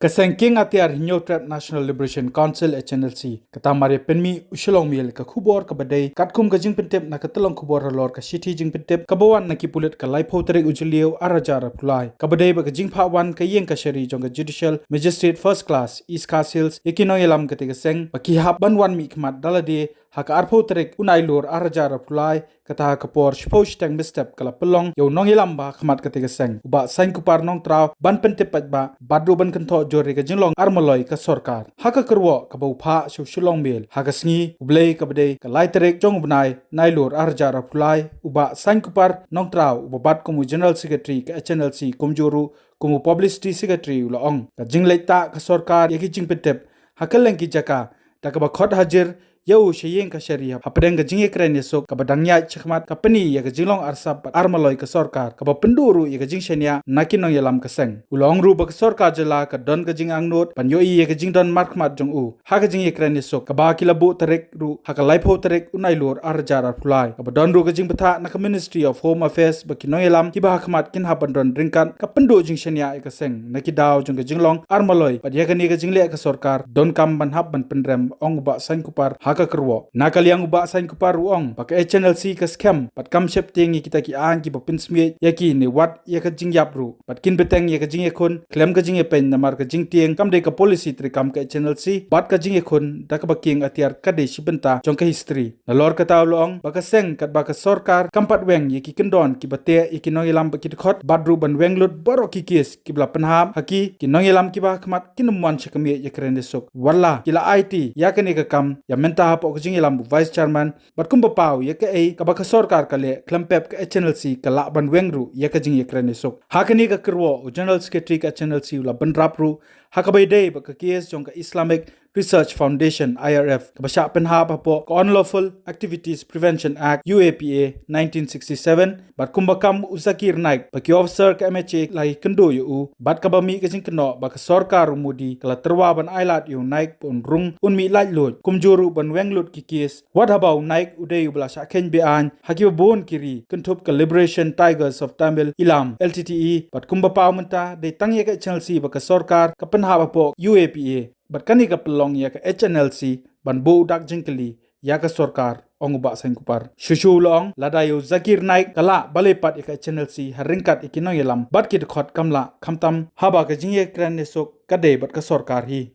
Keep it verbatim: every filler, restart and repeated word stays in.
Ka seng kieng atiar Hynñiewtrep National Liberation Council, H N L C, ka tang mar ïa pynmih u Shillong Mail ka khubor kaba dei katkum ka jingpyntip na ka tyllong khubor halor ka shithi jingpyntip kaba wan na ki pulit ka laiphew tarik u Jylliew arhajar arphew lai, kaba dei bad ka jingphah wan ka ïing kashari jong ka Judicial Magistrate First Class East Khasi Hills ïa ki nongïalam katei ka seng ba ki hap ban wan mihkhmat da lade ha ka arphew tarik u Nailur arhajar arphew lai, kata ha ka por shiphew shiteng mynstep ka la pynlong ïa u nongïalam ba ha khmat katei ka seng, u Bah Saiñkupar Nongtraw, ban pyntip paidbah bad ruh ban kynthoh jur ïa ka jinglong armaloi ka sorkar. Ha ka kyrwoh kaba u phah sha u Shillong Mail ha ka sngi U Blei kaba dei ka lai tarik jong u bnai Nailur arhajar arphew lai, u Bah Saiñkupar Nongtraw, uba bat kum u General Secretary ka H N L C kumjuh ruh kum u Publicity Secretary, u la ong ka jingleit tah ka sorkar ïa ki jingpyntip ha kylleng ki jaka da kaba khot hajir ïa u sha ïing kashari hapdeng ka jingïakren ïasuk kaba dang ïaid shakhmat, ka pyni ïa ka jinglong arsap bad armaloi ka sorkar, kaba pynduh ruh ïa ka jingshaniah na ki nongïalam ka seng. U la ong ruh ba ka sorkar jylla ka don ka jingangnud ban ïohi ïa ka jingdon markhmat jong u ha ka jingïakren ïasuk kaba ki la buh tarik ruh ha ka laiphew tarik u Nailur arhajar arphew lai, kaba don ruh ka jingbthah na ka Ministry of Home Affairs ba ki nongïalam kiba ha khmat kin hap ban don ryngkat, ka pynduh jingshaniah ïa ka seng na ki daw jong ka jinglong armaloi bad ïa kane ka jingleh ka sorkar donkam ban hap ban pynrem, ong u Bah Saiñkupar ha ka kyrwoh. Na ka liang u Bah Saiñkupar u ong ba ka H N L C ka skhem bad kam sheptieng ïa kita ki aiñ kiba pynsmit ïa ki ne wat ïa ka jingïap ruh, bad kin bteng ïa ka jingïakhun khlem ka jingïapeiñ namar ka jingtieng kam dei ka policy treikam ka H N L C, bad ka jingïakhun da kaba kieng atiar ka dei shi bynta jong ka history. Nalor kata u la ong ba ka seng katba ka sorkar kam pat weng ïa ki kyndon kiba teh ïa ki nongïalam ba ki dkhot bad ruh ban weng lut baroh ki kes kiba la pynhap ha ki, ki nongïalam kiba ha khmat kin ym wan sha ka miej ïakren ïasuk, wat la ki la aiti ïa kane ka kam ïa mynta hapoh ka jingïalam u Vice Chairman, bad kumba paw ïa kaei kaba ka sorkar ka leh khlem pep ka H N L C ka lah ban weng ruh ïa ka jingïakren ïasuk. Ha kane ka kyrwoh u General Secretary ka H N L C u la bynrap ruh ha kaba ïadei bad ka case jong ka Islamic Research Foundation, I R F, kaba shah pynhap hapoh ka Unlawful Activities Prevention Act, U A P A, nineteen sixty-seven, bad kumba kam u Zakir Naik ba ki officer ka M H A la ïakynduh ïa u, bad kaba mih ka jingkynnoh ba ka sorkar u Modi ka la tyrwa ban ailad ïa u Naik ba un rung un mih laitluid kumjuh ruh ban weng lut ki case, wat haba u Naik u dei uba la shah kheiñ be-aiñ ha kiba bun ki ri kynthup ka Liberation Tigers of Tamil Eelam, L T T E, bad kumba paw mynta dei tang ïa ka H N L C ba ka sorkar ka pynhap hapoh U A P A, bad kane ka pynlong ïa ka H N L C ban buh dak jingkylli ïa ka sorkar, ong u Bah Saiñkupar. Shuh shuh u la ong lada ïa u Zakir Naik ka lah balei pat ïa ka H N L C ha ryngkat ïa ki nongïalam bad ki dkhot kam lah, khamtam haba ka jingïakren ïasuk ka dei bad ka sorkar hi.